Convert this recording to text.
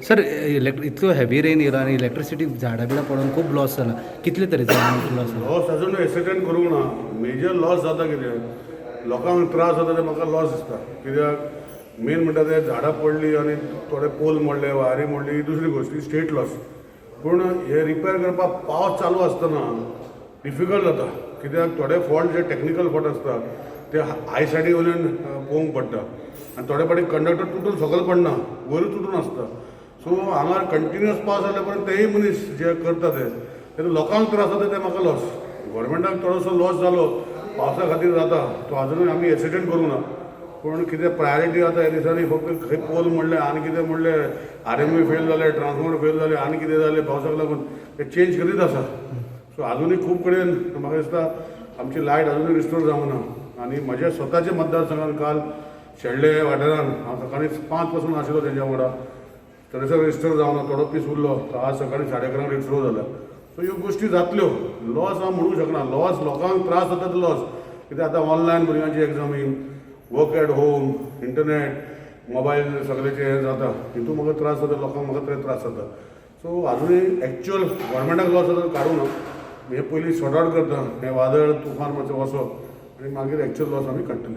Sir, इतलो heavy rain येयलो आनी इलेक्ट्रिसिटी झाडां बिडां पडून खूब लॉस जाला. कितले तरेचो लॉस जाला? लॉस अजून एसिडेंट करूंक ना. मेजर लॉस जाता कितें, लोकांक त्रास जाता ते म्हाका लॉस दिसता. कित्याक मेन म्हणटा ते झाडां पडली आनी थोडे पोल मोडले, वायरी मोडली, ही दुसरी गोश्ट, ही स्टेट लॉस. पूण हे रिपेर करपाक पावस चालू आसतना डिफिकल्ट जाता, कित्याक थोडे फॉल्ट जे टॅक्निकल फॉल्ट आसता ते हाय सायडी वयल्यान पळोवंक पडटा आनी थोडे फावटी कंडक्टर तुटून सकयल पडना, वयर तुटून आसता. सो हांगा कंटिन्युअस पावस जाल्या उपरांत तेय मनीस जे करता ते तेन्ना लोकांक त्रास जाता, ते म्हाका लॉस. गोवोरमेंटाक थोडोसो लॉस जालो पावसा खातीर जाता, तो अजुनूय आमी एसिडेंट करूंक ना. पूण कितें प्रायोरिटी आतां ह्या दिसांनी फक्त खंय पोल मोडले आनी कितें मोडले, आरएमयू फेल जाले, ट्रान्सफॉर्मर फेल जाले आनी कितें जालें, पावसाक लागून ते चेंज करीत आसा. सो अजुनूय खूब कडेन म्हाका दिसता आमची लायट अजुनूय रिस्टोर जावंक ना. आनी म्हज्या स्वताच्या मतदारसंघान काल शेडले वाठारान हांव सकाळी 5 पासून आशिल्लो तेंच्या वांगडा. थंयसर रिस्टोर जावना, थोडो पीस उरलो, तो आज सकाळी 11:30 रिस्टोर जाला. सो ह्यो गोश्टी जातल्यो. लॉस हांव म्हणूंक शकना. लॉस लोकांक त्रास जाता तो लॉस. कित्याक आतां ऑनलायन भुरग्यांची एग्जामी, work at home, internet, mobile सगळ्याचे हें जाता, हितून म्हाका त्रास जाता, लोकांक म्हाका ते त्रास जाता. सो अजुनूय एक्चुअल गोवोरमेंटाक लॉस जाता काडूं ना. हे पयलीं सॉर्ट आवट करता, हें वादळ तुफान मातशें वचो आनी मागीर एक्चुअल लॉस आमी काडटले.